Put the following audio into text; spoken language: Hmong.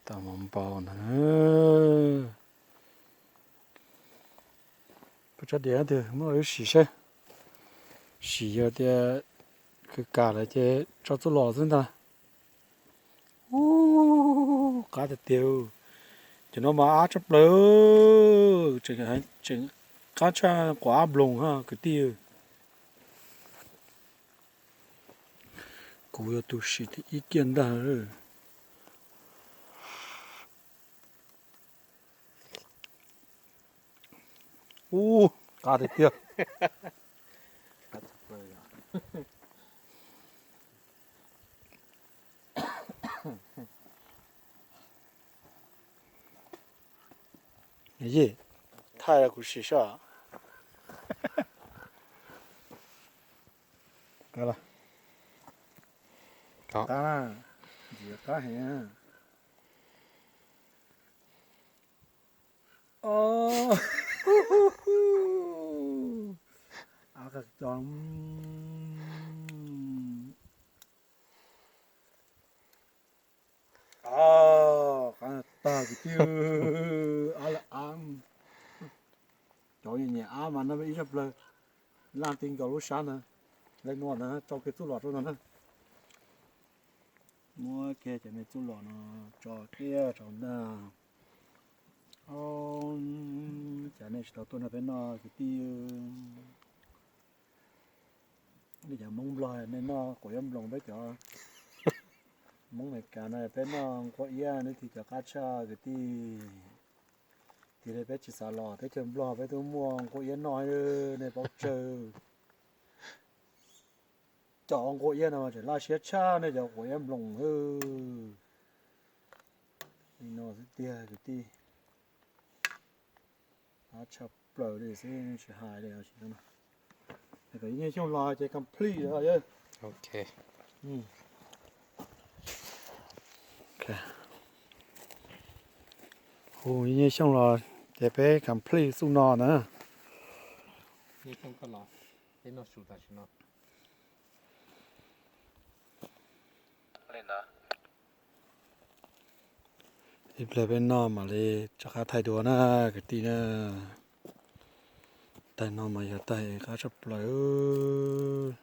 Tau mov npau ntag. Peb tso diav twg muab wb sim saib. Sim yog tias kawg kam lawm ces tso txuj lom xwb ntag. Ub, qab tiag tiag. Cov no mas ab tshaj plaws. Tseem qab tshaj quav ab nploos ha kwv tij. Kuv yog tus sim thib ib kiag ntag. Ub, qab tiag tiag. Thaij kuv sim saib. Qab na, ntxim qab heev. Qab tag kwv tij, ab lawm ab. Cov nyiam nyiam ab mas no ib zaj plaws, laj ti nkaus lub sab ntag. Lej nuav ntag, tso kiag txuj lom rau ntag na. Muab kiag cov me txuj lom no tso kiag rau ntag. Cov nej tsis tau tuaj nrog peb noj kwv tij. Nej cov Hmoob Nplog nej noj quav iab nploos, peb cov Hmoob Amelikas no peb noj nquab iab, nej tig cov qab tshaj kwv tij. Tiag li peb tsis xav los teb chaws Nplog peb twb muaj nquab iab noj, nej paub tsawg. Cov nquab iab no tseem laj siab tshaj nej cov quav iab nploos. Li no xwb tiag kwv tij. Qab tshaj plaws li xwb tsis hais li. Kom ib nyuag xyooj los ces complete os yawg. Hu ib nyuag xyooj los ces peb complete txuj no na. Ib pliag peb noj mam li rov qab thaij dua na kwv tij na. Taig no mas yog taig qab tshaj plaws.